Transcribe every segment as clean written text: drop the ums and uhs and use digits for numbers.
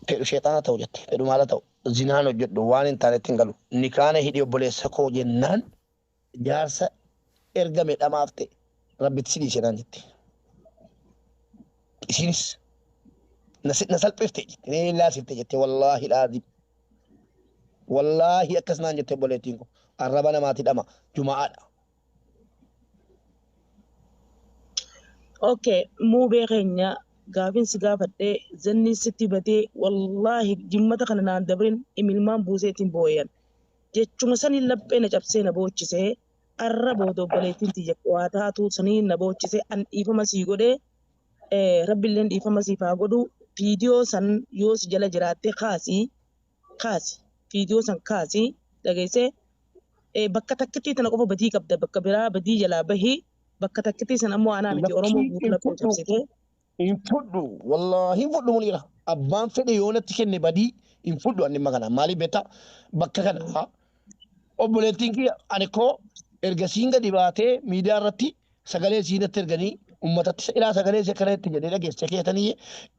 Fedhu sheexaana ta'u jette, fedhu maala ta'u, zinaan hojjedhu, waan hin taanetti hin galu. Nikaana hidhi obboleessa koo jennaan jaarsa ergame dhamaafte rabbitti si dhiise naan jette. Isinis na salphifte jette, na yeellaasifte jette, wallaahi laazim. Wallaahi akkas naan jette obboleettiin koo. Arraba namaati dhama juma'aadha. Okay, muubee keenya gaafin si gaafadhe zanni sitti batee, wallaahi jimmata kana naan dabrin imilmaan buuseetiin booyan. Jechuma saniin laphee na cabsee na boochisee, arra booda obboleettiin tiyya waa taatu saniin na boochisee, an dhiifama sii godhee, rabbilleen dhiifama siif haa godhu. Viidiyoo san yoo si jala jiraatte kaasi, kaasi, viidiyoo san kaasi, dhageessee bakka takkittii tana qofa badii qabda, bakka biraa badii jalaa bahi, bakka takkittii san ammoo anaa miti Oromoo Lakkii guutuu hin laphee fudhu. cabsite. Hin fudhu. Wallaahi hin fudhu Muniira. Abbaan fedhe yoo natti kenne badii hin fudhu ani dhimma kana. Maaliif beektaa? Bakka kana obboleettiin kiyya ani koo erga siin gadi baatee miidiyaa irratti sagalee sii natti erganii uummatatti ilaa sagalee isii akkana itti jedhee dhageesse keetanii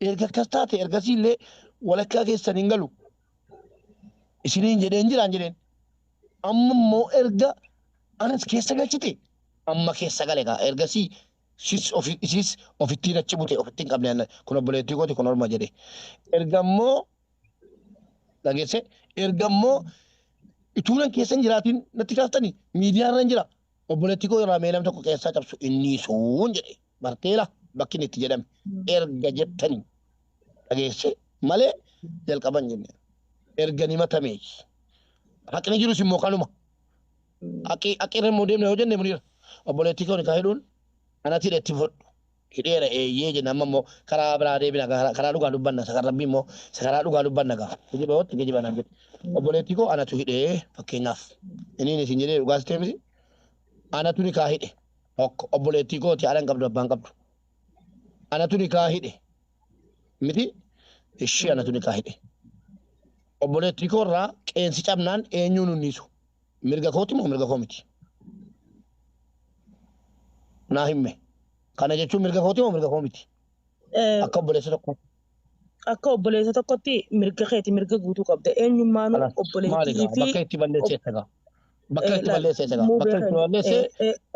erga akkas taate ergasii illee walakkaa keessan hin galu isiniin jedheen jiraan jedheen. Amma immoo erga anas keessa galchite amma keessa gale gaa ergasii sis ofi isis ofittiin achi bute ofitti hin qabne kun obboleettii kooti kun orma jedhe. Erga immoo dhageesse, erga immoo ituunan keessa hin jiraatiin natti kaaftanii miidiyaa irra hin jira. Obboleettii koo irraa mee nam tokko keessaa cabsu inni suun jedhe barteera bakki inni itti jedhame erga jettanii dhageesse malee jalqaban jenne erga ni matamee haqni jirus immoo kanuma. Haqi haqi irra immoo deemna yoo jenne Muniira obboleettii koo nikaa hidhuun anatti hidhe itti fudhu hidheera eeyyee jenna. Amma immoo karaa biraa deebina, karaa dhugaa dubbanna, isa kan rabbii immoo isa karaa dhugaa dubbanna gaa gejiba hootti gejiba naan jedhe obboleettii koo anatu hidhee. Fakkeenyaaf inni isin jedhee dhugaas ta'e miti, anatu nikaa hidhe tokko, obboleettii kooti, haadha hin qabdu, abbaan qabdu, anatu nikaa hidhe miti ishii, anatu nikaa hidhe. Obboleettii koo irraa qeensi cabnaan eenyuun hunniisu? Mirga kooti moo mirga koo miti? Naa himme, kana jechuun mirga kooti moo mirga koo miti? Akka obboleessa tokko. Akka obboleessa tokkotti mirga keeti, mirga guutuu qabda. Eenyummaanuu Kalaas maali obboleettii gaa fi bakka itti balleesseessa gaa bakka itti laal balleesseessa gaa muubee bakka itti keenya balleesse.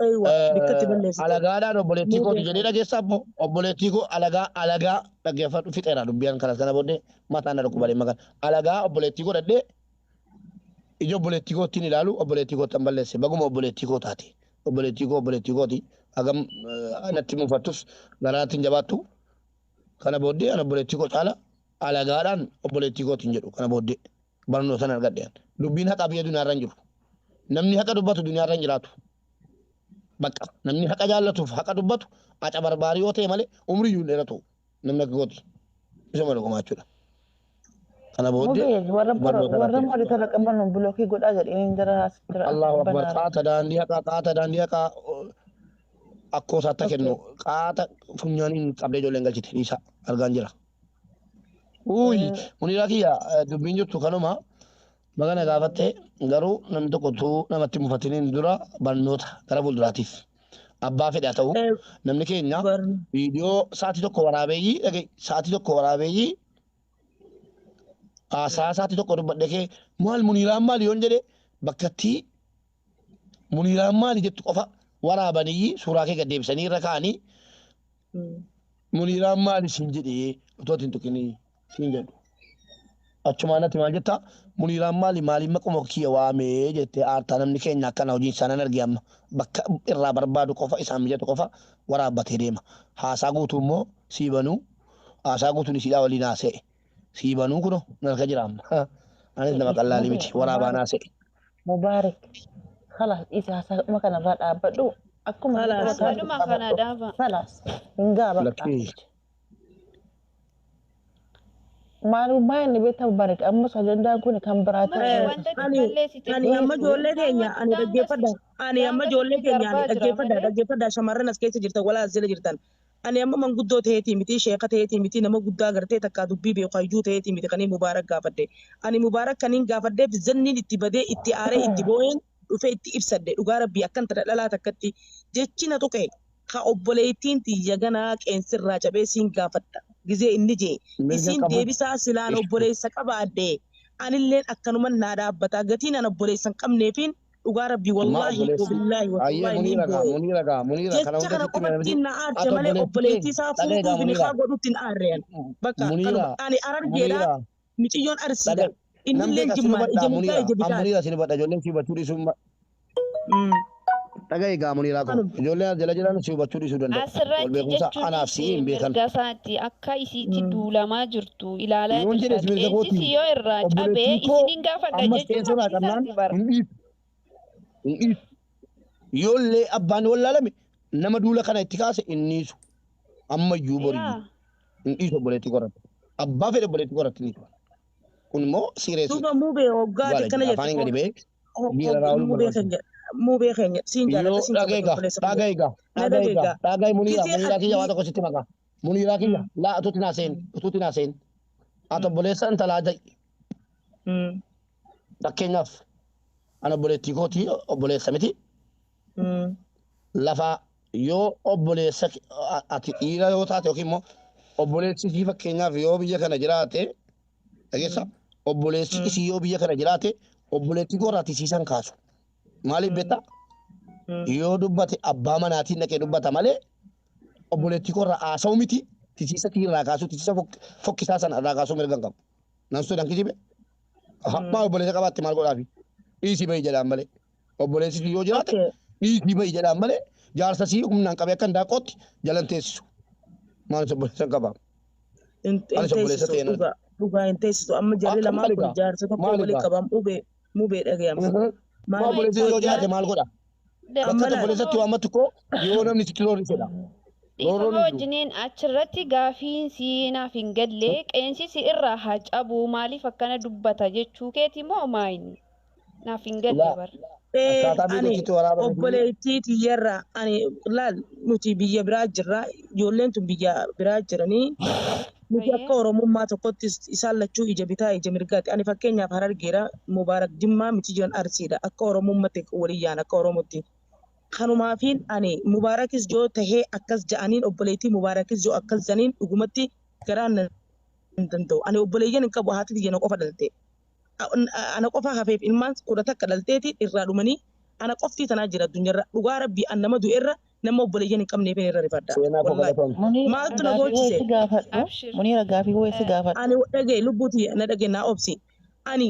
Eeywa, bakka itti balleessite. Alagaadhaan obboleettii Muubee kooti jedhee keenya. dhageessa abbo obboleettii koo alagaa alagaa dhaggeeffadhu fixeera dubbiyan kanas kana booddee mataan na dhukkubalee makan alagaa obboleettii godhadhee ija obboleettii kootiin ilaalu obboleettii kootti an balleesse. Baguma obboleettii koo taate, obboleettii koo obboleettii kooti hagam natti mufattus garaatti hin jabaattu. Kana booddee an obboleettii koo caala alagaadhaan obboleettii kootiin jedhu. Kana booddee barnoota sana argadhe. Dubbiin haqaa biyya duniyaarra hin jiru. Namni haqa dubbatu duniyaarra hin jiraatu. Bakka namni haqa jaallatuuf haqa dubbatu aca barbaarii yoo ta'e malee umrii iyyuu hin dheeratu namni akka kooti isuma dhugumaa jechuudha. Kana booddee Mubee warra barnoota warra argadhe. monitor qaban block godhaa jedhanii jara as jira Allahu akbar. banaara. Qaata daandii haqaa, qaata daandii haqaa akkoo isaatti kennu qaata funyaaniin qabdee ijoolleen galchite dhiisa argaan jira. Uuyi Muniraa kiyya, dubbiin jirtu kanuma. Magana gaafatte garuu namni tokko utuu namatti mufatiniin dura barnoota gara fuulduraatiif abbaa fedhe haa ta'u namni keenya viidiyoo sa'aatii tokko waraabeeyyii dhaga'i, sa'aatii tokko waraabeeyyii haasaa sa'aatii tokko dubbadhe kee maal Muniiraan maali yoon jedhe bakkattii Muniiraan maali jettu qofa waraabanii suuraa kee gad deebisanii irra kaa'anii Muniiraan maali siin jedhee otoo ati hin tuqinii siin jedhu. Achumaan ati maal jettaa? Muniiraan maali maaliin maquma kiyya waamee jettee aartaa. Namni keenya akkana hojiin isaa nan arge. Amma bakka irraa barbaadu qofa isaan mijatu qofa waraabbatee deema. Haasaa guutuu immoo sii banuu, haasaa guutuun isiidhaa waliin haasa'e sii banuu kunoo narka jira amma. Anis nama qallaalii miti, waraabaan haasa'e. Mubaarik. Khalas, dhiisi, haasaa kanarraa dhaabbadhu. Akkuma Khalaas. taatu Dhuma kana qabadhu. dhaaba. Khalaas. Hin gaa bakka. Lakkii. Maalummaa inni beektaa Mubaarik, ammas ajandaan kun kan biraa Malee ta'e. wanta itti Ani balleessite ani amma ijoollee teenya ani dhaggeeffadha. Ani amma ijoollee teenya ani darbaa jira dhaggeeffadha malee. Dhaggeeffadha, shamarran as keessa jirtan, walaa as jala jirtan. Ani amma manguddoo ta'eetii miti, sheeka ta'eetii miti, nama guddaa gartee takkaa dubbii beeku hayyuu ta'eetii miti kaniin Mubaarak gaafadhe. Ani Mubaarak kaniin gaafadheef zanniin itti badee itti aaree itti boo'een dhufee itti ibsadhe. Dhugaa rabbii akkan tana dhalaa takkatti jechi na tuqe ka obboleettiin tiyya ganaa qeensirraa cabee siin gaafadha. Gizee inni jee. Mirga Isiin qabu. deebisaa silaan obboleessa qabaadde. Anilleen akkanuman naa dhaabbata. Gatiin an obboleessa hin qabneefin dhugaa rabbii Ma wallaahi obboleessi. wabillaahi Ayyee wallaahi niin Muniira gaa boo'e. Muniira gaa Muniira kana Jecha hunda kana sitti himee qofattiin na aarche ati malee obboleettii kee obboleettii isaa dhaga'i gaa fuudhuuf Muniira. nikaa godhutti hin aarreen. Bakka kanuma Muniira ani Harargeedha Muniira miciyyoon Arsiidha. dhaga'i. Nan Innilleen beeka sin Jimmaadha hubadhaa ija mirgaa Muniira. ija An bitaati. Muniira sin hubadha ijoolleen si hubachuu dhiisuu dhaga'i gaa Muniiraa koo Kanuma. ijoolleen as jala jiran si hubachuu dhiisuu danda'u. Wal Asirratti beekumsa jechuun anaaf si'i hin beekan. mirga isaati akka isiitti duulamaa jirtu ilaalaa Yoon jirta. jedhes mirga Qeensi kooti. yoo irraa cabee Obboleettii koo isiniin gaafadha ammas jechuun qeensa irraa haqni qabnaan isaati bara. hin dhiisu. Hin dhiisu. Yoollee abbaan wallaalame nama duula kana itti kaase hin dhiisu. Ammayyuu boriyyuu Yaa. hin dhiisu obboleettii korratti. Abbaa fedhe obboleettii korratti ni dhiisu. Kun immoo siireesii Duuba muubee hoggaati dhugaadha akkana jechuudha. jette Afaaniin gadi ba'ee miira raawwuu muubee barbaachisa. keenya muubee keenya siin jaalladha Yoo siin kabaja dhaga'i gaa obboleessa kiyya. dhaga'i gaa Na dhaga'i dhaga'i gaa gaa. dhaga'i Muniiraa Gizee Muniiraa kiyya waa ati tokko sitti maqaa. Muniiraa kiyya laa utuutti naa seen utuutti naa seen. Ati obboleessa intalaa ta'i. Fakkeenyaaf ani obboleettii kootii obboleessa miti. Lafa yoo obboleessa ati dhiira yoo taate yookiin immoo obboleessi isii fakkeenyaaf yoo biyya kana jiraate dhageessa obboleessi isii yoo biyya kana jiraate obboleettii koo irraa tisiisan kaasu. Maaliif beektaa? Yoo dubbate abbaa manaatiin dhaqee dubbata malee obboleettii koo irraa haasa'u miti tisiisa kii irraa kaasuu tisiisa fokkisaa sana irraa kaasuu mirga hin qabu. Nan sodan kijibe. Maa obboleessa qabaatte maal godhaafi? Dhiisii bahi jedhaan malee. Obboleessi isii yoo jiraate Okay. dhiisii bahi jedhaan malee jaarsa sii humnaan qabee akka hindaaqqootti jalan teessisu. Maalis obboleessa hin qabaa? Hin Anis obboleessa teessisu ta'een arga. dhugaa dhugaa hin teessisu amma jarri Akka lamaan maali kun gaa? jaarsa tokko Maali waliin gaa? qaban mubee mubee dhagayama. Maa Maaliif obboleessi yoo jiraate maal godha? Bakka amma laal obboleessatti waammattu koo yoo namni sitti roorrisedha. Roorroon Dhiifama hin jiru. wajjiniin achirratti gaafiin siinaaf hin galle qeensi si irraa haa cabu maaliif akkana dubbata jechuu keeti moo maayini? Naaf hin galle Laa bara. akkaataa Ani viidiyootti waraabame kun obboleettii tiyyarraa ani laal nuti biyya biraa jirra ijoolleen tun biyya biraa jiranii nuti Fayyee. akka oromummaa tokkotti isaan lachuu ija bitaa ija mirgaati. Ani fakkeenyaaf Harargeera Mubaarak Jimmaa miti jiran Arsiidha. Akka oromummaatti waliyyaan akka oromootti. Kanumaafiin ani Mubaarakis yoo tahee akkas ja'aniin obboleettii Mubaarakis yoo akkas ja'aniin dhugumatti garaan na hin danda'u. Ani obboleeyyan hin qabu haati tiyya na qofa dhalte. Ana qofa hafeef ilmaan 11 dhalteeti irraa dhumanii ana qoftii tanaa jira addunyaarra. Dhugaa rabbii an nama du'erra nama obboleeyyan hin qabneef irra rifadha. seenaa koo Wallaahi. galatoomte. Muniira Maaltu na gaafii boochise? wayii si gaafadhu. Abshir. Muniira gaafii wayii si gaafadhu. Ani dhagaye lubbuuti na dhagaye naa obsi. Ani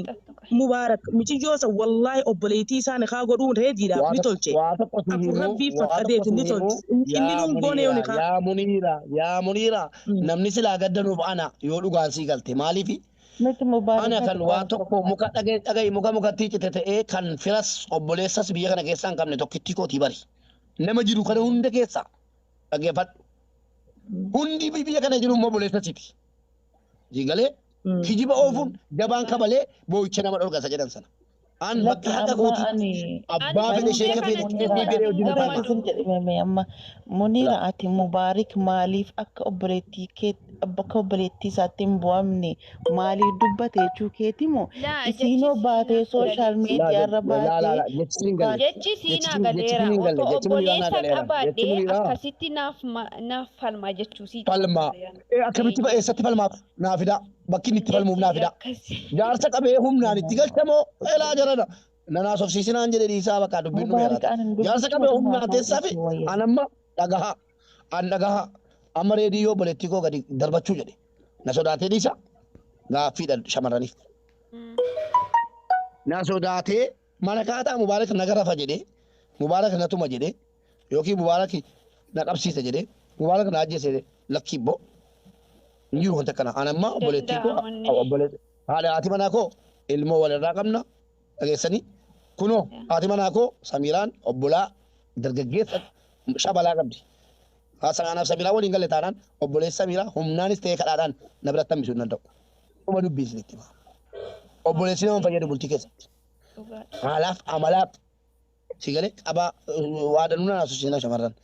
Mubaarak michiyyoo san wallaahi obboleettii isaa nikaa godhuun reediidhaaf Waa ni tokko tolche. waa tokko si Afur himuu rabbii waa tokko faqqadeetu si ni himuu tolche. Inni yaa nuun goone yoo Muniira nikaa. yaa Muniira yaa Muniira namni silaa gaddanuuf ana yoo dhugaan sii galte maaliifi Miti Mubaarak ana kan ati waa waan tokko tokko muka dhaga'i dhaga'i muka mukatti cite ta'ee kan firas obboleessas biyya kana keessaa hin qabne tokkittii kootii bari. Nama jiru kana hunda keessa dhaggeeffadhu. Hundi biyya kana jiru immoo obboleessa siti. Jigalee kijiba oofuun jabaan kabalee boo'icha nama dhorgasa jedhan sana. An Lakki bakka haqa amma kootiitti ani Ani abbaa fedhe mubee sheeka kana fedhe keessa qeesii fedhe hin wajjin Mubaarak taa'e. gammadu. isin jedhame amma Muniira ati Mubaarik maaliif akka obboleettii kee akka obboleettii isaatti hin bu'amne maaliif dubbate jechuu keeti moo Laa jechi isiinoo baatee siinaa sooshaal galee. Laa miidiyaa irra laa laa baatee laa jechi siin galle. Jechi Jechi siinaa jechi galeera. siin galle. Otoo Jechi Muniiraa naa obboleessa galeera. Jechi qabaadhee Muniiraa akkasitti naaf falma jechuu sii falmaa. Akkamitti eessatti falmaaf naa fidaa. Bakki inni itti falmuuf naa Jechi fidaa. akkasi. Jaarsa qabee humnaan itti galchamoo elaa jarana. Nanaa sofsiisinaan jedhe dhiisaa bakka dubbiin Mubaarik dhumeeraati. ani Jaarsa dubbichuma qabee humnaan haasa'u teessaa fi dhiisuu wayya. an amma dhagaha. An dhagaha. Amma reediyoo obboleettii koo gadi darbachuu jedhe. Na sodaatee dhiisa. Gaaffiidha shamarraniif. Na sodaatee mana kaataa Mubaarak na garafa jedhee Mubaarak na tuma jedhee yookiin Mubaarak na qabsiisa jedhee Mubaarak na ajjeese jedhee lakkii boo. Hin jiru wanta akkana. An amma obboleettii koo Danda'amanne. obboleettii haadha haati manaa koo ilmoo walirraa qabna dhageessanii kunoo haati manaa koo Samiiraan obbolaa dargaggeessa shabalaa qabdi. Anaaf Samiiraa waliin galle taanaan obboleessa Samiiraa humnaanis ta'ee kadhaadhaan na biratti hambisuu hin danda'u. Dhuma dubbii isinitti hima. Obboleessi nama hin fayyadu bultii keessatti. Dhugaadha. Haalaaf amalaaf si galee qabaa waa danuu na naasusiina shamarran.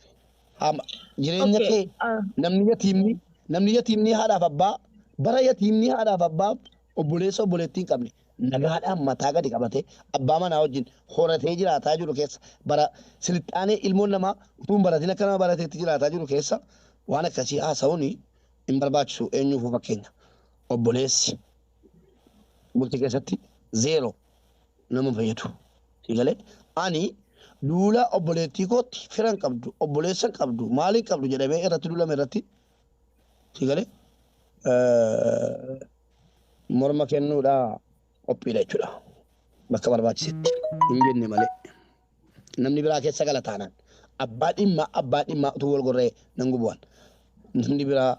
Jireenya Okay. kee namni yatiimni haadhaaf abbaa bara yatiimni haadhaaf abbaa obboleessa obboleettii hin qabne nagaadhaan mataa gadi qabatee abbaa manaa wajjin horatee jiraataa jiru keessa bara silixaanee ilmoon namaa utuu hin baratin akka nama barateetti jiraataa jiru keessa waan akkasii haasa'uun Hin barbaachisu eenyuufuu fakkeenya. Obboleessi bultii keessatti zeero nama fayyadu. Siigalee ani duula obboleettii kootti fira hin qabdu, obboleessa hin qabdu, maal hin qabdu jedhamee irratti duulame irratti siigalee morma kennuudha qophiidha jechuudha. Bakka barbaachisetti hin jenne malee. Namni biraa keessa gala taanaan abbaa dhimmaa utuu wal gorree nan gubu'an. Namni biraa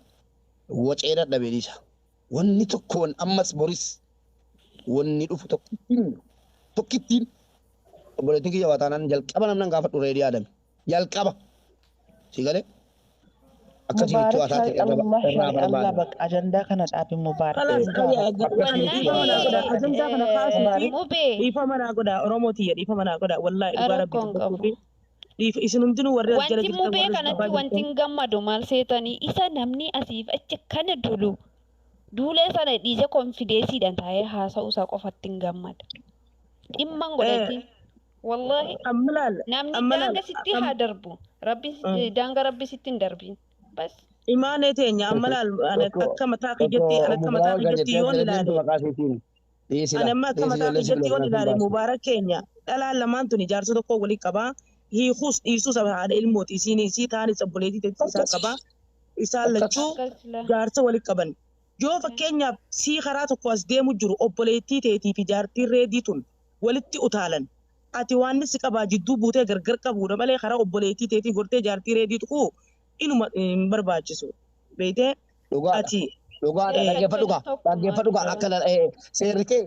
wacee dadhabee dhiisa. Wanni tokkoon ammas boris wanni dhufu tokkittiin obboleettiin kiyya waa taanaan jalqaba namni nan gaafadhu reedii yaadame. Jalqaba. Si galee? Akkasii itti waa Mubaarak taate shari Allah irraa shari Allah barbaada. baqa ajandaa kana dhaabe Mubaarak. Kalaas dhiifama naa godha ajandaa kana kaasuufi Mubee dhiifama naa godha Oromoo tiyya dhiifama naa godha wallaahi dhugaa rabbi rakkoon qabu. dubbachuufi dhiif isin hundinuu warri as jala Wanti jirtan mubee warri as kanatti gubbaa wanti jirtan hin gammadu maal seetanii isa namni asiif achi kana dulu duulee sana dhiisee konfideesiidhaan taa'ee haasa'uu isaa qofatti hin gammada. Dhimma hin godhatin. Wallaahi amma laal namni amma laal daanga sitti haa darbu. Rabbi daanga rabbi sitti hin darbin. Bas. Imaanee teenya amma laal ani Tokko akka mataa tokko kiyyatti ani akka mataa Mubaarak kiyyatti jettee yoon jala deemtu ilaale maqaa isiitiin. Dhiisila. ani amma akka Dhiisi mataa ijoollee si kiyyatti yoon bilookan ilaale baasu. Mubaarak keenya dhalaan lamaan tuni jaarsa tokko waliin qabaa hiikuus dhiisuus haadha ilmooti isiin isii taanis obboleettii teetti isaa qabaa isaan lachuu Akkas la. jaarsa waliin qaban yoo fakkeenyaaf sii karaa tokko as deemu jiru obboleettii teetii fi jaartiin reedii tun walitti utaalan ati waan si qabaa jidduu buutee gargar qabuudha malee karaa obboleettii teetii gortee jaartii reedii tuquu inuma hin barbaachisu beeytee Dhugaadha. ati Dhugaadha. Dhaggeeffadhu gaa. Dhaggeeffadhu gaa. Akka seerri kee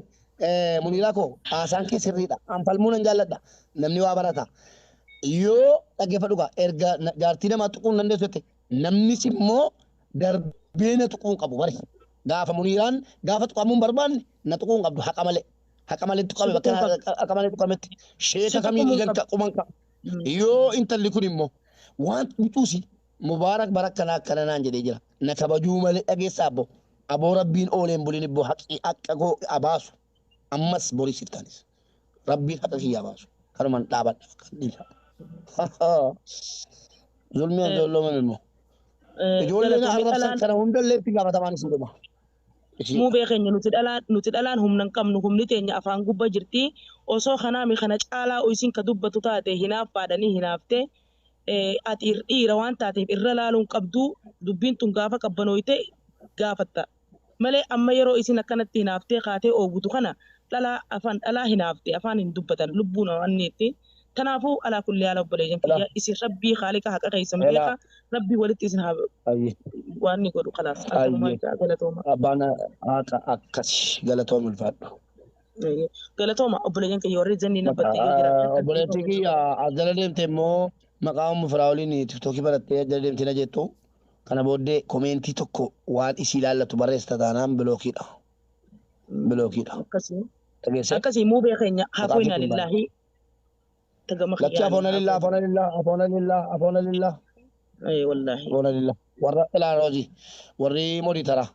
Muniiraa koo haasaan kee sirriidha. An falmuu nan jaalladha. Namni waa barata. Yoo dhaggeeffadhu gaa erga jaartii namaa tuquu hin dandeessu jette namnis immoo darbee na tuquu hin qabu bari. Gaafa Muniiraan gaafa tuqamuu hin barbaanne na tuquu hin qabdu haqa malee. Haqa malee tuqame Si bakka tuquu hin haqa malee tuqametti Si sheeka kamiin tuquu hin ija qabdu. quban qaba. Yoo intalli kun immoo waan bituusi Mubaarak bara akkana akkana naan jedhee jira. Na kabajuu malee dhageessa abbo. Aboo rabbiin ooleen bulin ibboo haqi haqa koo abaasu. Ammas boris ittaanis. Rabbiin haqa kiyya abaasu. Kanumaan dhaabadha. Kan dhiisa. Zulmii an zolloomame immoo. Ijoolleen Galatoomii arrabsan dhalaan kana hundallee itti gaafatamaan isin dhuma. Ishiidha. Mubee keenya nuti dhalaan humna hin qabnu, humni teenya afaan gubba jirti. Osoo kanaami kana caalaa isin ka dubbatu taate hinaaffaadhanii hinaaftee ati dhiira waan taateef irra laaluun qabdu. Dubbiin tun gaafa qabbanooyte gaafatta malee amma yeroo isin akkanatti hinaaftee kaatee oogutu kana dhalaa afaan dhalaa hinaafte afaan hin dubbatan lubbuun wanniitti. Kanaafuu alaa kulli haala obboleeyyan kiyya isin rabbii haaliqa haqa keessan Elaa. beeka rabbii walitti isin haa Ayye. waan ni godhu kalaas akkanumaa Ayye. jaa galatooma. Abbaan haqa akkasi galatoom ulfaadhu. Galatooma obboleeyyan kiyya warri zanni nabbatte yoo jiraatan Obboleettii kiyya as jala deemte immoo maqaa Ummu Firaa'oliin tiktookii barattee as jala deemte na jettu kana booddee komeentii tokko waan isii ilaallatu barreessita taanaan bilookiidha. Bilookiidha. Akkasii Dhageessee? akkasii mubee keenya Maqaa hafoyna keetiin bara. lillaahi tagama Lakki afoona lillaa afoona lillaa afoona lillaa afoona lillaa wallaahi afoona lillaa warra ilaa roozii warri moditara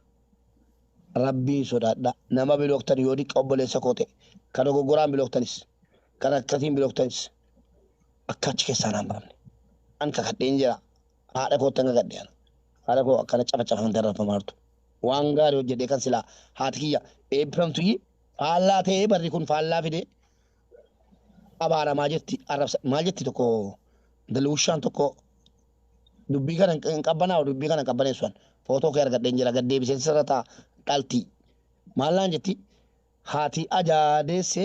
rabbiin sodaadha nama bilooktan yoo diqqa obboleessa koo ta'e kan dogoggoraan bilooktanis kan akkasiin bilooktanis akka achi keessaa naan baafne an kakadheen jira haadha kootti an kakadhe ana haadha koo akkana cafa cafan darrafamaa jirtu waan gaarii hojjedhee kan silaa haati kiyya eebbifamtu faallaa ta'ee barri kun faallaa fidee abaaramaa jetti arrabsa maal jetti tokko intalli wushaan tokko dubbii kana hin qabbanaa'u dubbii kana hin qabbaneessu footoo kee argadheen jira gad deebiseen sirra ta'a dhalti maal naan jetti haati ajaadeesse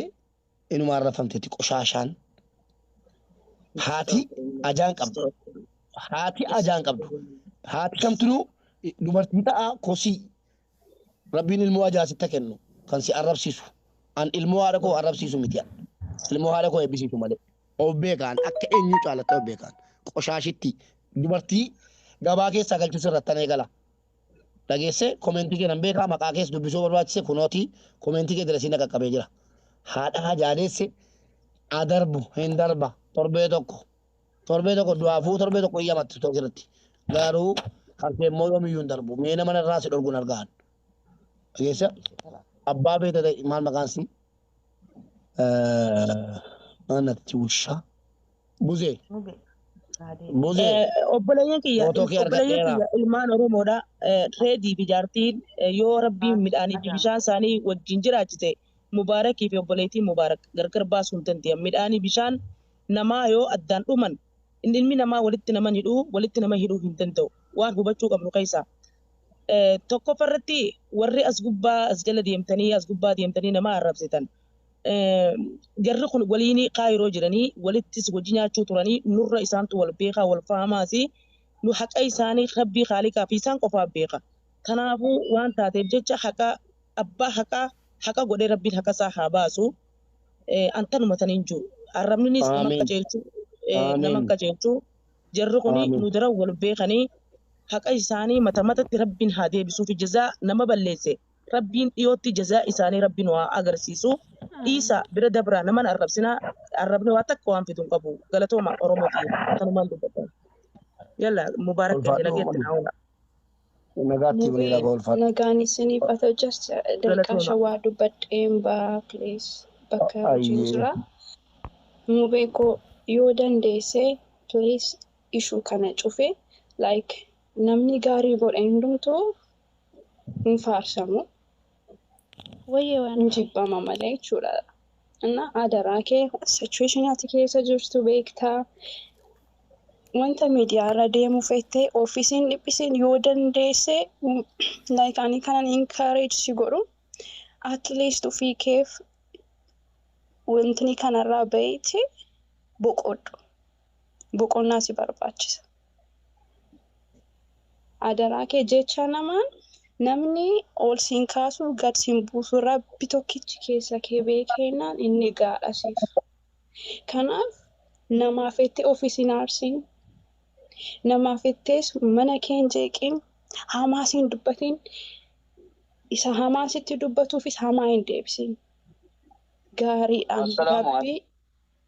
inuma arrafamteetti qoshaashaan haati ajaan qabdu haati ajaan qabdu haati kamtunuu dubartii ta'a kosii rabbiin ilmoo ajaa sitta kennu kan si arrabsiisu an ilmoo haadha koo arrabsiisu miti an ilmoo haadha koo eebbisiisu malee of beekaan akka eenyu caalatta of beekaan qoshaashitti dubartii gabaa keessaa galchuu sirrattan eegala dhageesse komentii kee nan beekaa maqaa keessa dubbisuu barbaachise kunooti komentii kee dirasii na qaqqabee jira haadha hajaadeesse adarbu hin darba torbee tokko torbee tokko du'aafuu torbee tokko iyyamatti tokko irratti garuu kan kee immoo yoomiyyuu hin darbu mee nama narraa si dhorguun argaan dhageesse abbaa beeta ta'e maal maqaan si maal natti wushaa buzee Mube. Buzee Obboleeyyan kiyya footoo kee obboleeyyan argadheera. kiyya ilmaan Oromoodha. Reedii fi jaartiin yoo rabbiin midhaanii fi bishaan isaanii wajjin jiraachise Mubaarakii fi obboleettiin Mubaarak gargar baasuu hin danda'an. Midhaanii bishaan namaa yoo addaan dhuman ilmi namaa walitti nama hidhuu walitti nama hidhuu hin danda'u. Waan hubachuu qabnu keessaa. Tokkoffaa irratti warri as gubbaa as jala deemtanii as gubbaa deemtanii nama arrabsitan. Jarri kun waliin kaayiroo jiranii walittis wajji nyaachuu turanii nurra isaantu wal beekaa wal fahamaas nu haqa isaanii rabbii haaliqaa fi isaan qofaaf beeka. Kanaafuu waan taateef jecha haqa abbaa haqaa haqa godhee rabbiin haqa isaa haa baasu. Antanuma taniin jiru. Arrabninis nama Aamiin. qajeelchu nama Aamiin. qajeelchu jarri kun Aamiin. nu dura wal beekanii haqa isaanii mata matatti rabbiin haa deebisuuf jazaa nama balleesse rabbiin dhiyootti jazaa isaanii rabbiin waa agarsiisu. Dhiisa bira dabraa naman arrabsinaa arrabni waa takka waan fidu hin qabu. Galatooma Oromootiin kanumaan dubbatan. Yalla Mubaarak Ulfaadhu. nageetti naa oola. Nagaatti Mubee Muniira koo ulfaadhu. nagaan isiniif haa ta'u just daqiiqaa Galatooma. shawaa dubbadheen ba'a please bakka hojiin Ayyee. jira. Mubee koo yoo dandeesse please ishuu kana cufe like namni gaarii godhe hundumtuu hin faarsamu Wayyee waan hin ta'e. jibbama malee jechuudha. እና adaraa kee situation ati keessa jirtu beektaa wanta miidiyaa irra deemu fettee ofiisiin dhiphisiin yoo dandeesse like ani kanan encourage si godhu at least ofii keef wantni kanarraa baheeti boqodhu. Boqonnaa si barbaachisa. Adaraa kee jecha namaan namni ol siin kaasu gad siin buusu rabbi tokkichi keessa kee beekennaan inni gaadha siif. Kanaaf namaaf jettee ofiis hin aarsin. Namaaf jettees mana kee hin jeeqin. Hamaa siin dubbatin. Isa hamaa sitti dubbatuufis hamaa hin deebisin. Gaariidhaan Assalaamu rabbi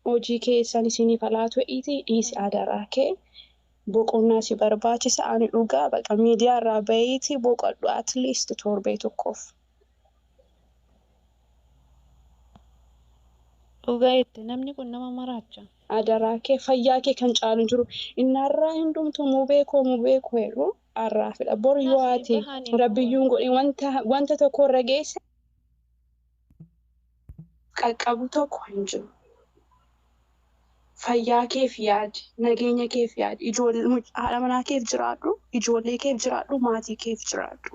hojii keessan isiniif haa laatu itti dhiisi adaraa kee. Boqonnaa si barbaachisa. Ani dhugaa baqa miidiyaa irraa bahiitii boqodhu at least torbee tokkoof. Dhugaa jette namni kun nama maraacha. Adaraa kee fayyaa kee kan caalu hin jiru. Inni har'aa hundumtuu mubee koo mubee koo jedhu har'aafidha. Bor yoo Asii ati bahaan hin rabbiyyuun godhi wanta tokko irra geesse qaqqabu tokko hin jiru. Fayyaa keef yaadi, nageenya keef yaadi, ijoollee haadha manaa keef jiraadhu, ijoollee keef jiraadhu, maatii keef jiraadhu.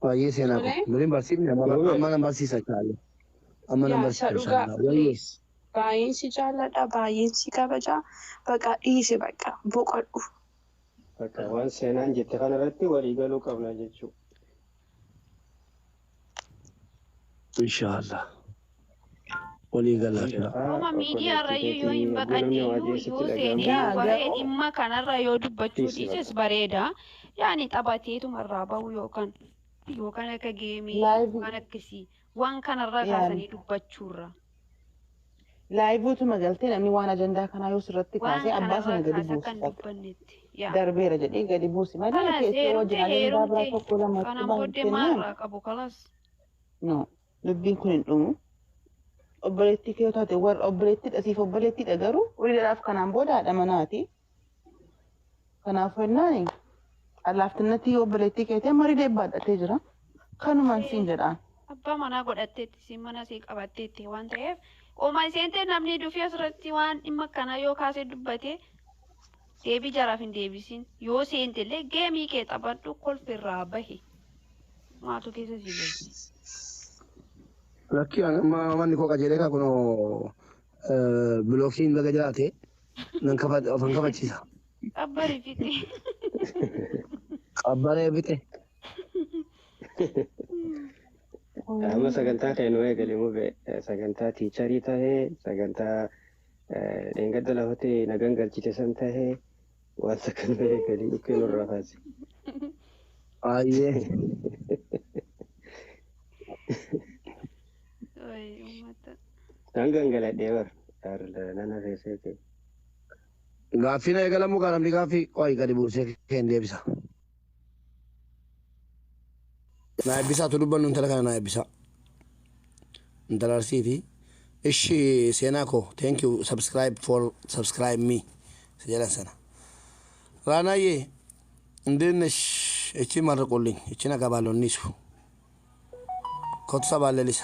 Baay'ee seenaa koo. Tolee? Duriin barsiifne Mubee. amma nan barsiisa chaalle. Amma nan Yaa isa barsiisa dhugaa inshallah. Wayyee. please. Baay'een si jaalladha, baay'een si kabaja. Baqa dhiisi baqa boqodhu. Bakka waan seenaan jette kanarratti walii galuu qabna jechuudha. Inshallah. Walii galaa inshallah. Oma Hundaa miidiyaa irra obboleettii iyyuu yoo hin keetii baqanne namni waa iyyuu jeesitti yoo seenee dhaga'amu Yaa waa'ee garuu dhimma kanarra yoo dubbachuu dhiisi dhiises bakka. bareeda. Yaani taphateetuma irraa bahu yookaan akka geemii laayivii waan akkasii waan kanarra yaani kaasanii dubbachuurra. laayivuutuma galtee namni waan ajandaa kanaa yoo sirratti Waan kaasee abbaa kanarra sana gadi kaasa buusi kan bakka dubbannetti. Yaa. darbeera jedhee gadi buusi malee Kalas keessee heerumte wajjin ajandaa biraa heerumte tokko lamatti kanaan booddee baay'atennaan maalirraa qabu kalas. no dubbiin kun hin dhumu. Obboleettii kee yoo taate warra obboleettiidha siif obboleettiidha garuu horiidhaaf kanaan booda haadha manaati. Kanaafuu jennaan allaaftinnatti yoo obboleettii kee ta'e marii deebbaadhatee jira. Kanumaan siin jedhaan. Abbaa manaa godhatteetti siin mana sii qabatteetti waan ta'eef oma isheen namni dhufee asirratti waan dhimma kanaa yoo kaasee dubbate deebii jaraaf hin deebisin yoo seentellee geemii kee taphadhu kolfirraa bahi maatu keessa si galche. Lakki amma manni koo qajeelee kaa kunoo bilooksiin baga jiraate nan ofan kafachiisa. Qabbarii fixe. Qabbaree bixe. Amma sagantaa kan nu eegale mubee sagantaa tiicharii tahee sagantaa dheengadda lafatti nagan galchite san tahee waan sagantaa eegalee dhukkee nurraa kaase. Baay'ee. Uummata. Nan gangaladhee bar nan hafeessee ta'e. Gaaffiin eegalamu kaa namni gaaffii qo'ii gadi buusee keen deebisa. Naa eebbisaatu dubbannu intala kana naa eebbisaa. Intala Arsiiti. Ishi seenaa koo thank you subscribe for subscribe me si jedhan sana. Raanaayyee እንዴት ነሽ? እቺ መርቁልኝ። እቺን አገባለሁ እኒሱ ኮቱ ሰባለ ሊሳ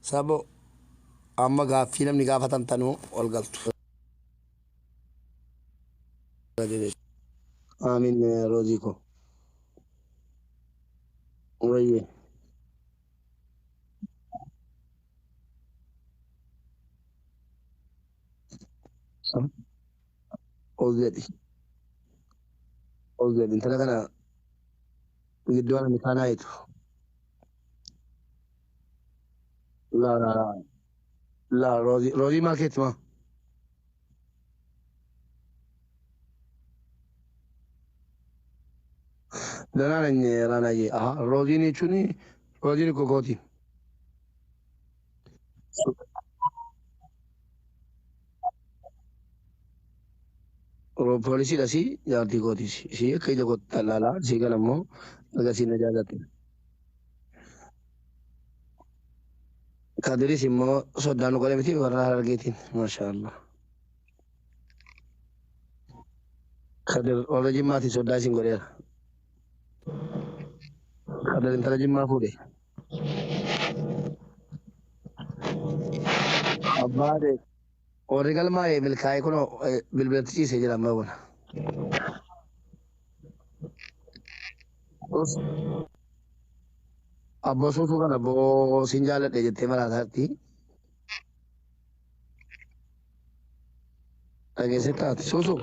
sabo amma gaaffii namni gaafatan tanuu ol galtu. Aamin roozii koo. Wayyee. Ol jedhi. Ol jedhi. Intala kana gidduu ana mikaanaa hiitu. Laa laa laa. Laa roozii roozii maal keetti maa? ደህና ነኝ ራናዬ። አሀ ሮዚን jechuun rooziin kokooti. Poolisiidha si jaartii kootis. Ishii akka ija kootti tallaalaa ishii kana immoo agarsiin na jaallatti. Kadiris immoo soddaan nu godhe miti warra Harargeetiin. Maashaallah. Kadir warra Jimmaatiin soddaa isin godheera. Kadir intala Jimmaa fuudhe. Abbaade warri galmaa'e milkaa'ee kunoo bilbilatti ciisee jira amma buna. Abboo suutuu kana abboo siin jaalladhe jettee maraataatti. Dhageessee taate suusuu.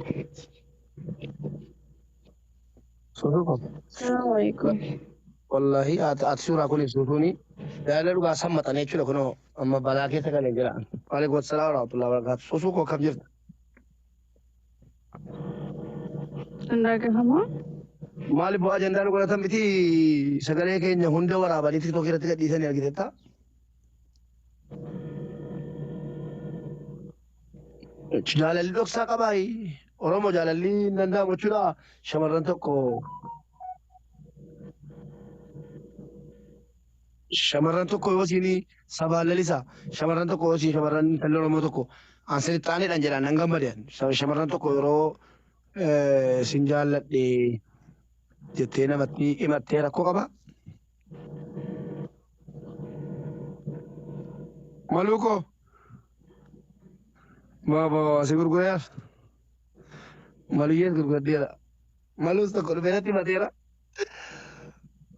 Suusuu qaba. Salaamu alaikum. Wallahi ati suuraa kun suusuuni jaalala dhugaa sammaxanii jechuudha kunoo amma balaa keessa galee jira. Waalaikum salaam warahmatullahi wabarakatuh. Suusuu koo akkam jirta? Dhagahamaa? Maaliif bu'aa ajandaa nu godhatan miti sagalee keenya hunda waraabanii tiktookii irratti gadhiisanii argiteetta? Jaalalli dhoksaa qabaayi. Oromoo jaalalli hin danda'amu jechuudha. Shamarran tokko shamarran tokko yoo siin sabaan lalisa shamarran tokko yoo siin shamarran intalli Oromoo tokko an silixaaniidhaan jedhaan nan gammadeen shamarran tokko yeroo sin jaalladhe jettee namatti himattee rakkoo qaba. Maluuko baaba si gurgureera maluyyees gurguradheera maluus tokko dhufee natti himateera.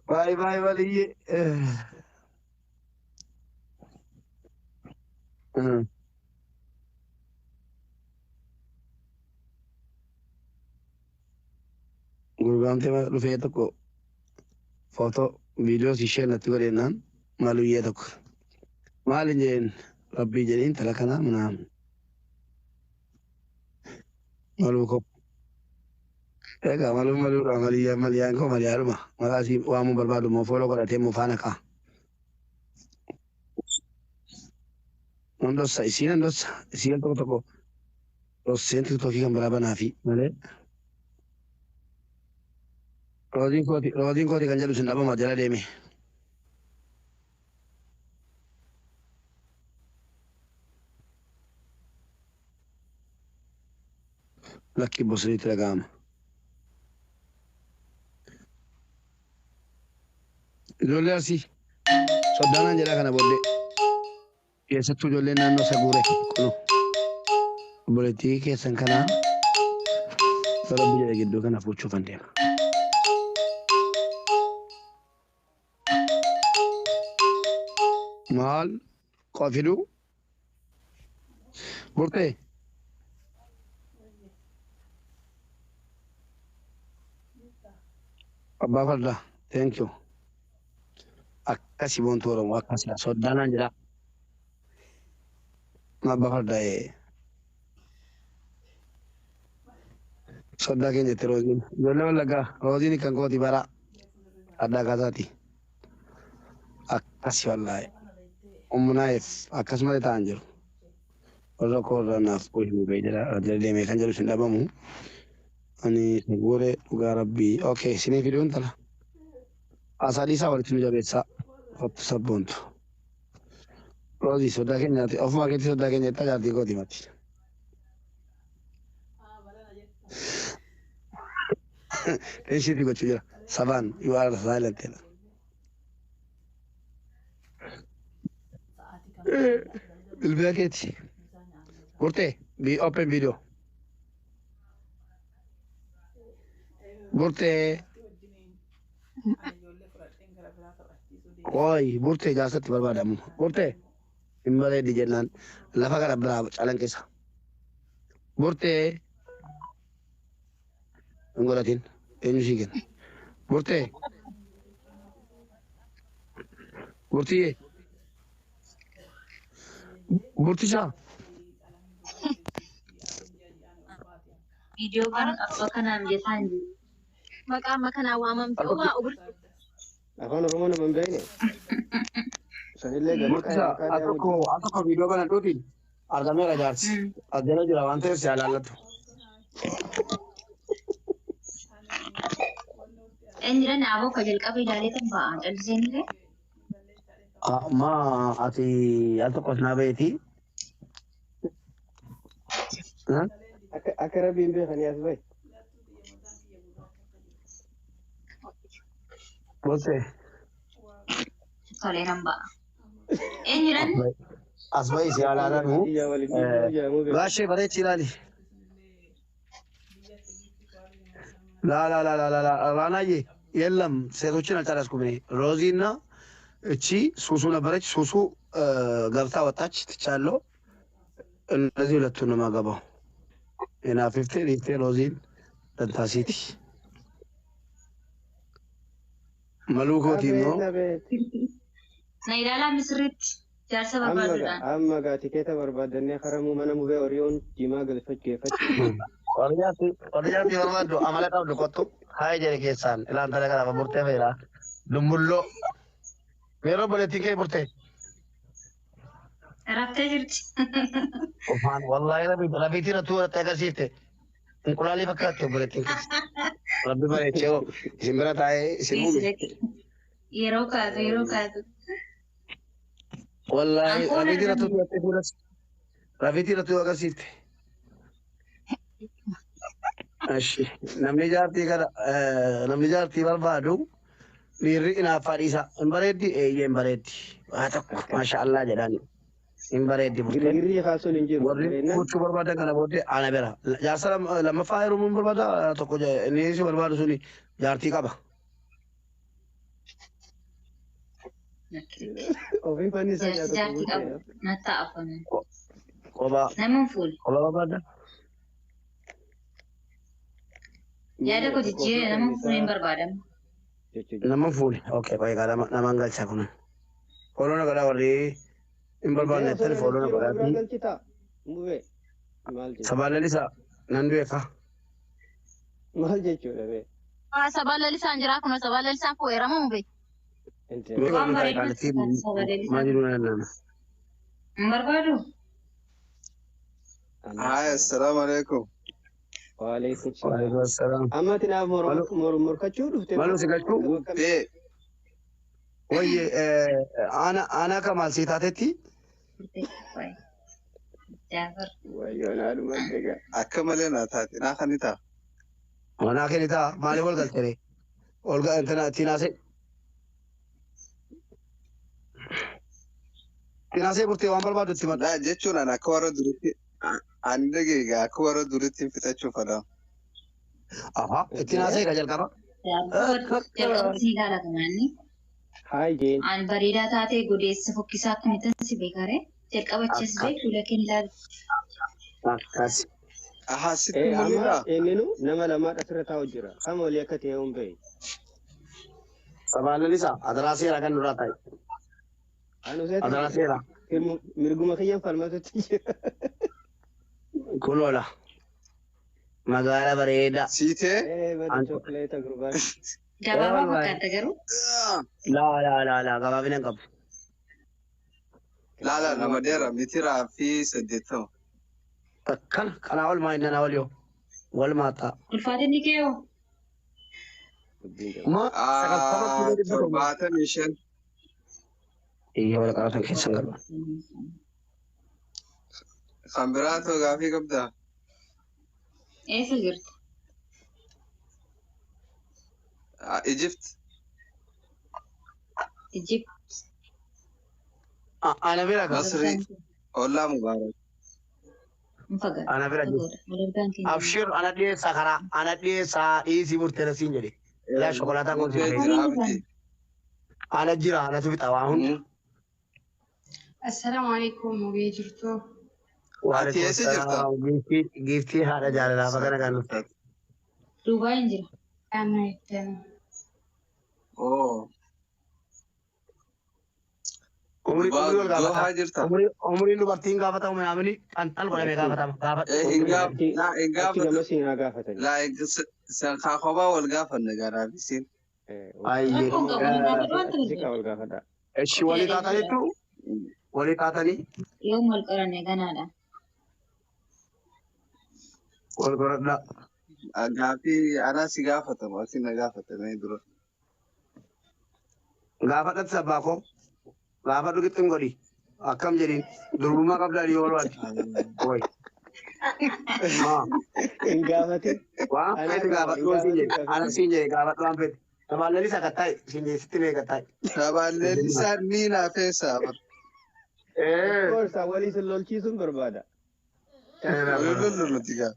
Baay'ee baay'ee maluyyee. Gurguramtee dhufee tokko footoo viidiyoo ishee natti godhennaan maluyyee tokko. Maal hin jedheen rabbii jedheen intala kanaa minaan maluu koo. Egaa maluu maluudha maliyyaa maliyyaan koo maliyyaadhuma maqaa isii waamuu barbaadu immoo fooloo godhatee immoo faana ka'a. Nan dhossa isiin nan dhossa isiin tokko tokko dhosseen tiktookii kan biraa banaafi malee. Rooziin kooti kan jedhu sin dhabama jala deeme. Lakki bosiriitti dhaga'ama. Ijoollee Arsii soddaanaan jedhaa kana booddee keessattuu ijoolleen naannoo Saguuree kunoo obboleettii keessan kanaa rabbi jedhe gidduu kana fuuchuufan deema. Maal qofiduu burtee abbaa fardaa thank you. Akkasi boontuu Oromoo akkasi soddaanaan jedhaa. Abbaa fardaa soddaa keenya jette Rooziin. Ijoollee Wallaggaa Rooziin kan kooti bara addaa kaasaati. Akkasi wallaahi. Ummunaa'eef akkasumas ta'an jiru. Warra koo irraa naaf himuu ba'ee jira jala deemee kan jedhu sin dhabamu. Ani gooree dhugaa rabbii. Okay, isinii fiduun tala. Asaadhiisaa walitti nu jabeessaa. Kottu sabboontu. Roozii sodaa keenyaati. Ofuma keetti sodaa keenya itti ajaartii kooti mati. Ishiitti gochuu jira. Sabaan you are silent. Bilbila keeti. Burtee be open video. Burtee. Qoy burtee jaarsatti barbaadamu. Burtee hin bareeddi jennaan lafa kana biraa calanqisa. Burtee hin godhatin eenyu sii kenna. Burtee burtiyyee burtishaa Viidiyoo kan abbaa kanaan mijataa hin jiru. Maqaa amma kanaan waamamte omaa oburte. Afaan Oromoo nama hin beekne. Sanillee gama burtishaa maqaa al tokko al tokko viidiyoo kana dhuutiin argameera jaarsi. As jala jira waan ta'eef si ilaallatu. Eenyudha naaboo ka jalqaba ilaalee kan ba'an calliseen illee. Ma ati al tokkos naa beeti. Akka akka rabbiin beekanii as bahe. Burtee Tolee nan ba'a. Eenyudhaan as bahi si ilaalanu. Iyya waliin dhiibuu jedhamuu beeku. Gaashee bareechi ilaali. ላ ላ ላ ላ ላ ላ ራናዬ የለም ሴቶችን አልጨረስኩም እኔ። ሮዚና እቺ ሱሱ ነበረች። ሱሱ ገብታ ወጣች። ትቻለሁ። እነዚህ ሁለቱን ነው የማገባው። ኤናፊፍቴ ሪፍቴ ሮዚን ደንታሲቲ መሉኮቲ ሞ Abeet abeet. na ilaalaa misirriitti jaarsa Amma gaa barbaaduudhaan. amma gaa tikeeta barbaadannee karamuu mana mubee Oriyoon jimaa galfachuuf. Warri barbaaddu amala qabdu kottu haa jedhe keessaan ilaan tana kanaaf burtee feera dumbulloo yeroo obboleettiin kee burtee Raftee jirti. Ufaan wallaahi rabbi rabbiitiin atuu irratti agarsiifte inqulaalii fakkaatti obboleettiin kee. Rabbi bareechee hoo isin bira taa'ee isin uume. Yeroo kaatu yeroo kaatu. Wallaahi Ankoon rabbiitiin argamu. atuu irratti fuulas rabbiitiin atuu agarsiifte. Ashi namni jaartii kana namni jaartii barbaadu dhiirri inaaffaa dhiisa. Hin bareeddi eeyyee hin bareeddi. Waa tokko maasha Allah jedhaan hin bareeddi burteen. Girgirrii kaasuun hin jiru. Warri Bareednaan fuuchuu barbaadan kana booddee ana bira. Jaarsa lammaffaa heerumuun barbaada tokko inni si barbaadu suni jaartii qaba. Ofii fannisaa Jaarsi nyaata jaartii qabu. burtee. Nattaa afaan. Kophaa Nama hin fuule. kophaa barbaada. Yaada Mubee koo tokko ofii jijjiiree nama hin fuune hin fannisaa barbaadamu. jechuudha. Nama fuule. Okay, qoy nama naman galcha kun. Fooloon godhaa warri hin barbaanne Intee osoo jettani nama fooloon jijjiiru biraa godhaatii. galchitaa? Mubee maal jechuudha? Sabaan lalisaa nan du'e ka. Maal jechuudha bee? Sabaan lalisaan jira kun sabaan lalisaan fuudheera moo be. Intee Mee Waan godhu taa'e bareedu natti qaalitti fakkaata sabaa maal lalisaan. jedhu nan nama. Hin barbaadu? amma Hi, assalamu alaikum. waalaikum salaam. Waalaikum assalaam. Amma ati naaf Malu morkachuu dhufte malu moo si galchuu nama akkamii? Be, wayye ana ana kamaal sii taatetti Burtee. Waayee. Jaafar. Wayyoo naa dhumatte gaa. akka malee naa taate naa kan ta'a. manaa kennitaa maaliif ol galtere ol tinaasee tinaasee burtee waan barbaadu itti madhu. Laa jechuun ani akka warra duriitti ani dhageega akka warra duriitti fixachuuf fadha. Aha tinaasee ka jalqaba. Jalqaba si ilaala kanaanni. Haay jeen. An bareedaa taatee godeessa fokkisaa akkamittan si beekaree? Jalqaba achis Akka beek fuula kee ilaalu. akkas. Ahaa sitti Ee amma mul'isa. eenyinu nama lamaadha asirra taa'u jira. Kama olii akka ta'e hin beeku. Sabaan lalisaa adaraa seeraa kan nurraa taa'e. Anu seeti Adaraa seeraa mirguma kiyyaan falmatutti jira. kun oola. Magaala bareedaa. Siitee Ee bada chookoleeta gurbaan. Gabaabaa Wallaahi. fakkaata garuu. Laa laa laa laa gabaabina hin qabu. laa laa nama dheeraa mitiraa fi 80. Akkana kanaa ol maa inni ol yoo wal maataa. Ulfaatinni kee hoo? Dubbiin jaba. Kuma 90 kiiloo 700. 75. Iyya waraqaa kan keessan galma. Kan biraatoo gaafii qabdaa? Eessa jirta? Ijipt. Ijipt. Ana bira gaa. Masri. Ollaa Mubaarak. Hin fagaatu. Ana bira jirti. Fagoodha. Walirgaan keenya. Abshir ana dhiyeessaa karaa ana dhiyeessaa dhiisii murteera siin jedhe. Ilaa shokolaataan kun si Murtee fayyada. jiraa miti. Ana jira anatu fixa waa hunda. Assalaamu alaikum mubee jirtu. Ati Waalaikum eessa jirta? salaam. Giiftii giiftii haadha jaalalaa bakka nagaan dhufte. Duubaan jira. Ana ittiin. Oo. Umrii umrii wal gaafata. Dohaa jirta? Umrii umriin dubartiin gaafatamu naamni xanxal godhamee gaafatama. Gaafadhu. Hin gaaf Achi laa hin achi gaafatu. gama siinaa gaafatanii. Laa san kaakobaa wal gaafanna garaaf isiin. Ayyee. Rakkoon qabu na gaafadhu waan Achi ta'eef. kaa wal gaafadha. Eshi walii taataniittu walii taatanii Yoom wal qoranne ganaadha. wal qoradhaa. Gaafii anaa si gaafatamu ati na gaafatamee dura. Gaafadhatti sabbaa koo. Gaafadhu qixxin godhi. Akkam jedhiin durbummaa qabdaa dhiyoo barbaadde. Oi. Maa. Hin gaafatin. Waan Anaa feete qaba hin gaafadhu siin gaafatin jedhe. Ana gaafii. siin jedhe gaafadhu waan feete. Namaallee sakattaa'e siin jedhe sitti mee kattaa'e. Sabaalleen isaan ni naafeessaa bar. Of Ee. course walii sin lolchiisuun barbaada. Walii lollu nuti gaa.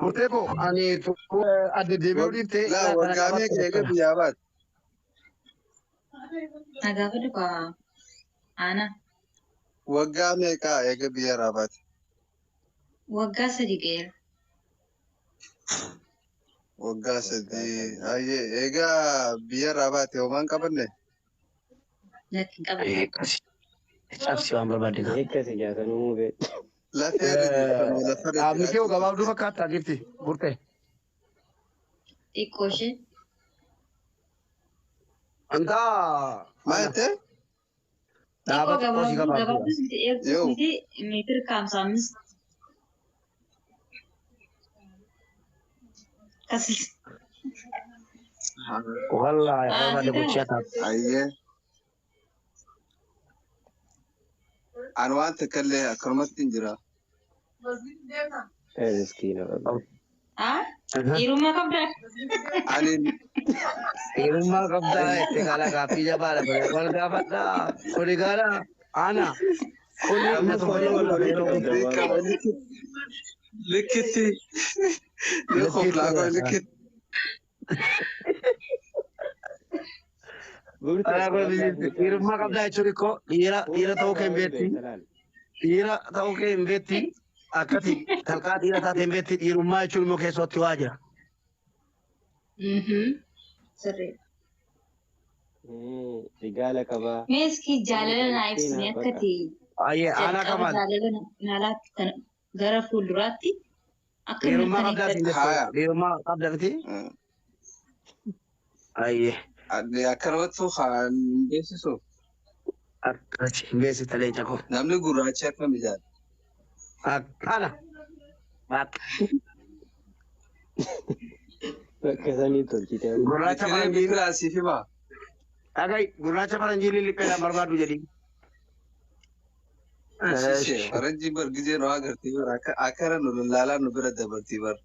Murtee koo ani adda deebi'uu dhiiftee Laa ilaa kana waggaa qabatte meeqa eega jechuudha. biyyaa baate? Na gaafadhu kaa ana. Waggaa meeqa eega biyya baate? Waggaa 3 ga'eera. Waggaa Waggaa 3. 3. Hayyee eegaa biyya baate homaan qabanne? Lakki hin qabanne. Akkasi. Cabsi waan barbaadde gaa. Eekkasi jaatanuu mubee. Lafee irra jirtamoo lafarra Dhaabni kee jiraachuu gabaabduu jirta? fakkaata jirti murtee. Xiqqoo ishee. Antaa Maal ana jettee? Xiqqoo dhaaba xiqqoo si gabaabduu gabaabduudha. gabaabduus miti dheertuus Yoo. miti meetira 55. Kasis. Wallaahi Ah, barbaadde si ta'a. gochee taate. Hayyee. Ani waan takka illee akkanumatti hin jira. Miskiina wallahi. Ah? Dhiirummaa qabdaa? Ani Dhiirummaa qabdaa jettee kaala gaaffii jabaadha bare wal gaafadhaa kuni gaala ana kuni Amma na fooloo wal tuffachuu walitti yeroo qabda ni waan qaba likkitti ni likkitti koflaa koo likkitti. Burte Ana kun wallahi mucaa dhiirummaa miskiina. qabdaa jechuun ikkoo dhiira Fuula dhiira ta'uu isaa kee hin irraa beekti beekta laal. dhiira ta'uu kee hin beekti akkati talqaa dhiira taate hin beekti dhiirummaa jechuun immoo keessatti waa jira. Sirriidha. Rigaala qabaa. Mee iski jaalala naa ibsine Miskiina akka bakka. ati Ayyee ana jalqaba kamal jaalala naa laattu kana gara fuulduraatti akka dhiirummaa qabdaa siin mirkaneeffadhu. jettu Haya. dhiirummaa qabda miti. Ayyee Ani akkanumatti kan beeksisu akkasi hin beeksifta leenca koo. namni gurraachi akkam ijaara. Akkana. Bakka. Bakka sanii tolchite amma. Gurraacha Biqilee faranjiin biqilaa siif himaa? dhagai gurraacha faranjiin lilliqeedhaan barbaadu jedhi. Shishee faranjii bar gizee nu agartii bar akkana nu lallaalaa nu bira dabartii bar.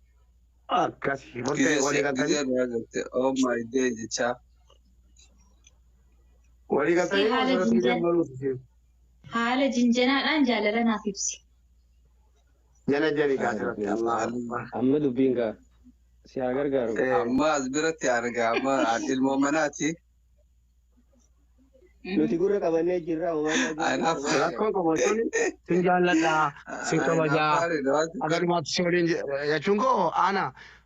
Akkasi murtee walii galtanii Gizee nu agarte oh my day jechaa. walii Iski galtanii haala asirratti jinjan gammaduuf ishee. haala jinjanaadhaan jaalala naaf ibsi. Jala jali kaasirratti Allah Allah. Amma dubbiin gaa si haa gargaaru. Amma as biratti argaa amma ani ilmoo manaati. Nuti gurra qabannee jirra uumaan Anaaf Rakkoon qabu jechuun sin jaalladha sin kabajaa anaaf aganumaatti si waliin jechuun koo ana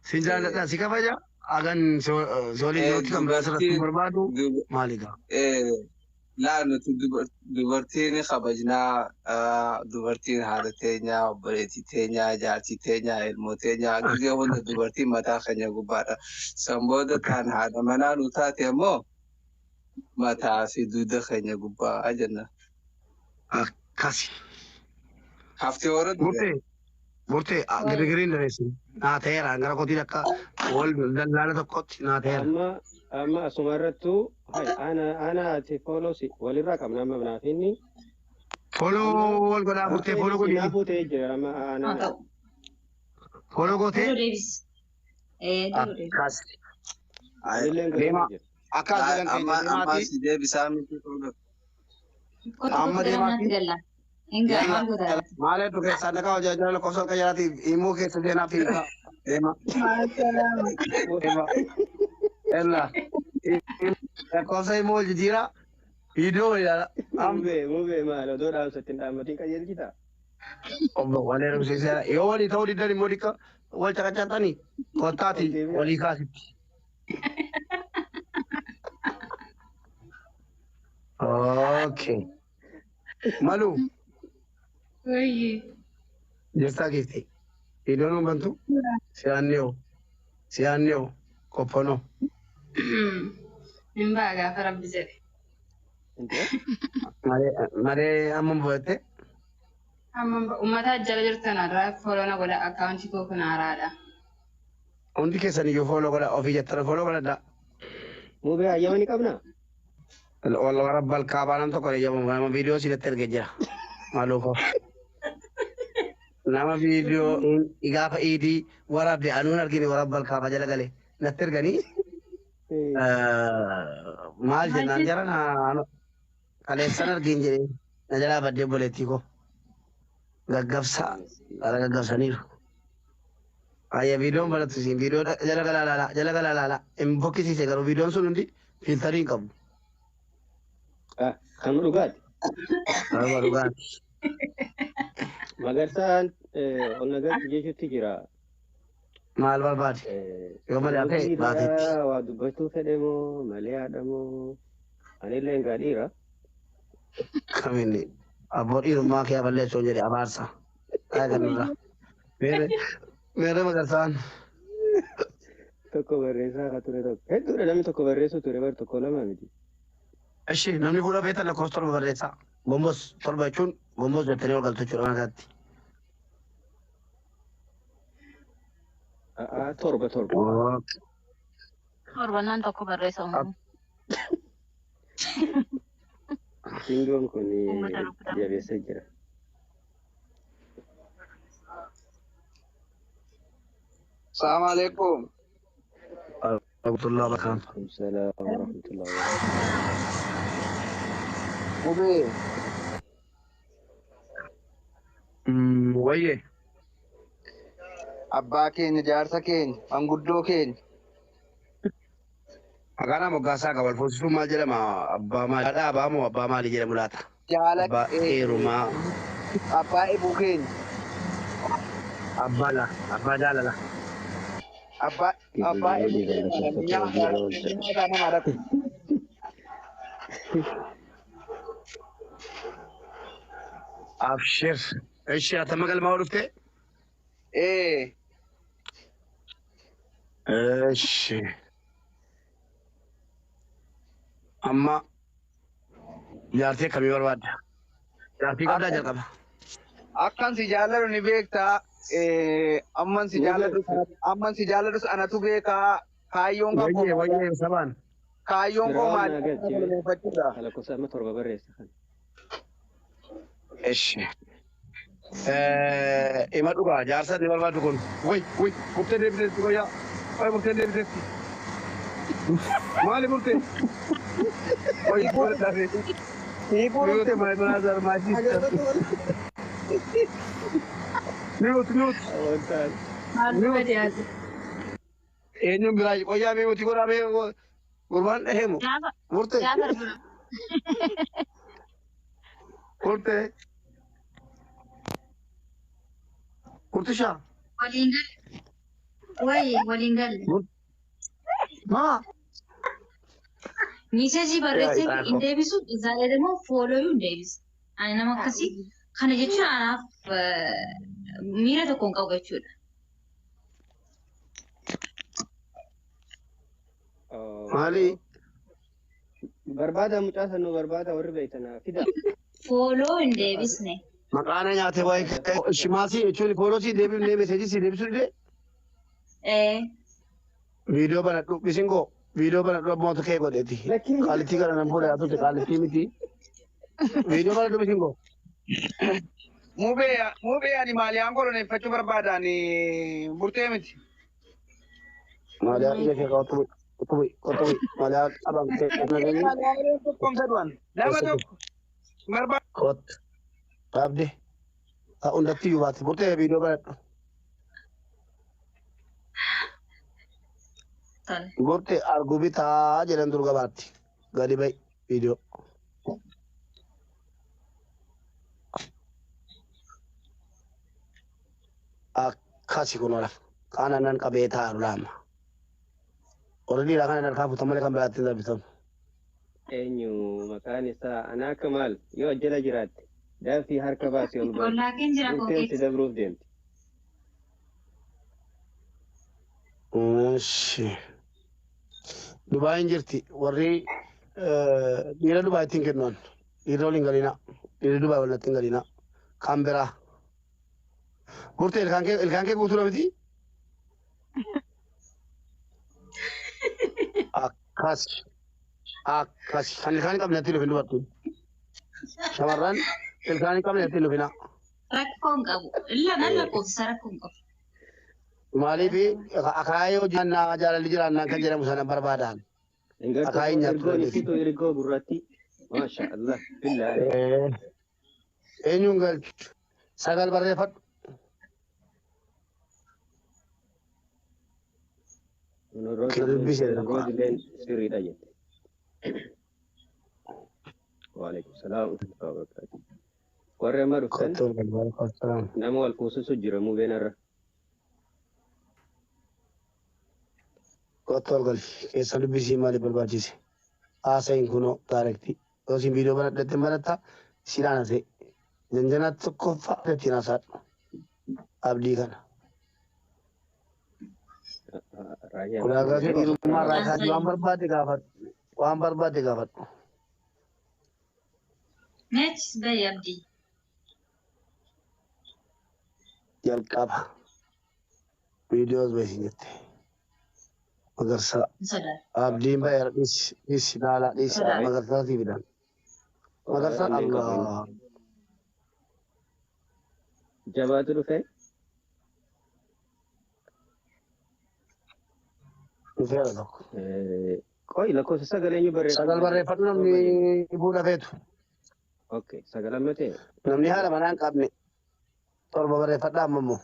sin jaalladha si kabaja agan si waliin jirutti kan biraa asirratti hin barbaadu maali gaa. Laa nuti dubartiin kabajnaa dubartiin haadha teenyaa obboleettii teenyaa jaartii teenyaa ilmoo teenyaa gizee hunda dubartiin mataa keenya gubbaadha. San booda taan haadha manaa nu taate immoo mataa fi dugda keenya gubbaa jenna. Akkasi. Haftee warra Murtee Murtee girgiriin dareessin. Naa ta'eera gara kootiin akka wal dallaala tokkotti naa ta'eera. Amma asuma irrattuu hay ana ati follow si walirraa qabna amma naaf inni. Follow wal godhaa murtee follow godhi. Naafuu ta'ee jira amma ana. Haa ta'u. Follow gootee. Dura deebis. Dura deebis. Akkas. Anilleen Deema. godhamee jira. Akkas jedhan Amma keenya amma deemaati. si deebisaa miti fuula. Kottu Amma kottu gara deemaati. manaatti galla. Hin gaa maal goota? Maal hedduu keessaa dhaqaa hojii ajajaa lakkoofsa harka jalaatiif immoo keessa seenaa fi deema. Deema. Ella. Lakkoofsa immoo jijjiira. Viidiyoo ilaala. Mubee mubee maal odoo dhaamsatti hin dhaammatiin qajeelchita. Obbo walii rumsiiseera. Yoo walii ta'uu diddan immoo dikka wal caqacatanii kottaati walii kaasitti. Okay. Malu Wayyi. jirtaa keetti. Viidiyoon hin bantu. Si'aannoo. Si'aannoo. Qophanoo. Hin ba'a gaafa rabbi jedhe. Malee malee amma bu'atte. Amma uummata jala jirtan irraa follow na godha akkaawuntii koo kun haaraadha. Hundi keessan iyyuu follow godha ofii jettana follow godhadha. Mubee hayyama ni qabnaa? Walla rabbal kaabaa nam tokko eeyyamu nama viidiyoo sitti ergee jira. Maaloo koo. Nama viidiyoo gaafa iidii waraabde anuun argine warabbal kaabaa jala gale natti erganii maal jennaan jara kaleessan argin jedhee na jalaa baddee obboleettii koo gaggabsaa ala gaggabsaniiru. Ayya viidiyoon balatu siin viidiyoo jala galaa laala jala galaa laala hin fokkisiise garuu viidiyoon sun hundi fiiltarii hin qabu. Kan dhugaati. Kanuma dhugaati. Magarsaan ol nagaatti jechuutti jira. Maal barbaade? Yoo malee hafe baateetti. Waa dubbachuu fedhe moo malee haadha moo anillee hin gaadhiira. Kamiin abboo dhiirummaa kee balleessuu jedhe abaarsa. Haa kanarra. Meerre magarsaan. Tokko barreessaa akka ture tokko. Hedduudha namni tokko barreessuu ture bar tokko lama miti. Ishi namni fuula feetan lakkoofsa torba barreessaa. Gombos torba jechuun gombos jettanii ol galtu jechuudha mana isaatti. Torba torba. Torba naan tokko barreessa uumamu. Singoon kun jabeessee jira. Salaamu alaikum. Warahmatullahi wabarakatuh. Salaam warahmatullahi wabarakatuh. Mubee. Wayye. Abbaa keenya, jaarsa keenya, manguddoo keenya. Maqaan moggaasaa qaba. Alfoonsisuun maal jedhama? Abbaa maali? Haadha abbaa moo abbaa maalii jedhamu laata? Jaala Abbaa heerumaa. Abbaa ebuu keenya. Abbaa la. Abbaa jaalala. Abbaa ebuu keenya. Nyaata nama dhaqu. Abshir. Ishi atama galmaa dhuftee? Ee. Ishi. Amma jaartii akkamii barbaadda? Jaartii qabdaa jalqaba. Akkan si jaalladhu ni beektaa. Amman si jaalladhu amman si jaalladhus anatu beekaa. Kaayyoon kan Wayyee wayyee sabaan. Kaayyoon koo maali? Lakkoofsa amma torba barreessa kan. Ishi. Ima dhugaa jaarsa ni barbaadu kun. Way way murtee deebiteetti qoyyaa. Way murtee deebiteetti. Maali murtee? Way murtee. Mute my brother, my sister. Mute mute. Maal Mute. Eenyuun biraa qoyyaa mee muti godhaa mee gurbaan dhaheemu. Murtee. Murtee. Murtishaa. Waliin galle. Wayyi waliin galle. Maa. Miiseejii barreessee hin deebisu isaalee immoo foolooyuu hin deebisu. Ani nama akkasii kana jechuun anaaf miira tokko hin qabu jechuudha. Maali? Barbaada mucaa sanuu barbaada warri beektan fida. Follow hin deebisne. Maqaana nyaate waa'ee shimaasii jechuun foolosii deebifnee meseejii si deebisuu dide viidiyoo banadhu bisingoo viidiyoo banadhu abboota kee godheeti. Qaalittii kana nan fuula yaatutti qaalittii miti. Viidiyoo banadhu bisingoo. Mubee ani maaliyaan koloneeffachuu barbaadan burtee miti. Maaliyaa ija kee qottu bu'i qottu bu'i maaliyaa qabamtee nageenyi. Tokkomsa du'an nama tokko barbaada. Kottu qabde hundatti iyyuu baate burtee viidiyoo banadhu. Burtee arguu bitaa jedhan dur gabaatti gadi ba'i viidiyoo. Akkasi kun ola. Kaana nan qabee taa'u laama. Warri dhiiraa kana harkaa fuutan malee kan biraatti hin darbitamu. Eenyu maqaan isaa ana akka maal yoo jala jiraatte daafii harka baasee ol baasi. Wallaaqiin jira koo Murteen si keessa. dabruuf deemti. Eshi. Dubaayin jirti warri dhiira Dubaayitti hin kennuun dhiira waliin galinaa dhiira Dubaay walitti hin galinaa kan biraa. Burtee ilkaan kee guutuu miti? Akkas akkas kan ilkaan hin qabne natti hin dhufin dubartiin. Shamarran ilkaan hin qabne natti hin dhufinaa. Rakkoo hin qabu. Nan lakkoofsa rakkoo hin qabu. Maaliif akaayoo jiraannaa jaalalli jiraannaan kan jedhamu sana barbaadan. Akaayiin nyaattu Ergoon dandeessi. isitu ergoo gurratti. Maasha Allah. Billaahi. Eenyuun galchu? Sagal barreeffadhu. Roozilleen sirriidha jette. Waalaikum salaam wa rahmatullahi wa barakatuh. Warri amma dhuftan nama wal kuusisu jira mubeen irra. Kottu ol gali. Keessa dubbisii maaliif barbaachise? Haasa'iin kunoo daarektii. Yoo isin viidiyoo banadhatte hin banatta silaan haasa'e. Janjana tokkoffaa ittiin haasaadhu. Abdii kana. Ulaagaa kee dhiirummaa irraa kaasee waan barbaadde gaafadhu. Waan barbaadde gaafadhu. Next bayi abdii. Jalqaba. Viidiyoos bahisin jette. Magarsaa. Hin sodaatu. Abdiin baheera dhiisi dhiisi laalaa dhiisi magarsaa sii fidan. Magarsaa Allah. Jabaatu dhufe. Dhufeera tokko. Qoy lakkoofsa sagal eenyu barreeffadhu? Sagal barreeffadhu namni fuudha feetu. Okay, sagal amma ta'e. Namni haadha manaa hin qabne torba barreeffadhaa amma immoo.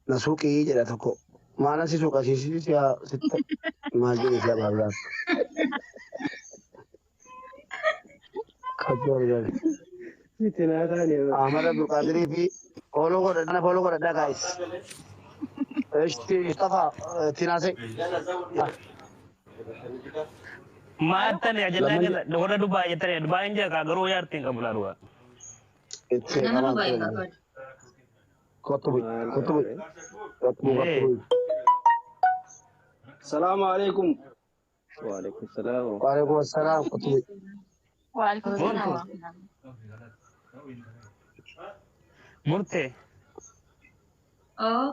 Na suuqii jedha tokko. Maalan si suuqa si si sitta maal jedhe si abaablaan. Kabjoo argame. Sitti naa taane. Ahmad Abdulqaadirii fi fooloo godhadhaa fooloo godhadhaa gaayis. Ishti Mustafa Tinaasee. Maatani ajallaa jala warra Dubaay jettanii Dubaayin jira kaa garuu jaartiin qabu laa dhugaa. Itti Nama qaban Dubaay ture. barbaadu. Kottu bu'i kottu bu'i kottu bu'i kottu bu'i. Salaamu alaikum. Waalaikum salaam. Waalaikum salaam kottu bu'i. Waalaikum salaam. Murtee. Oo.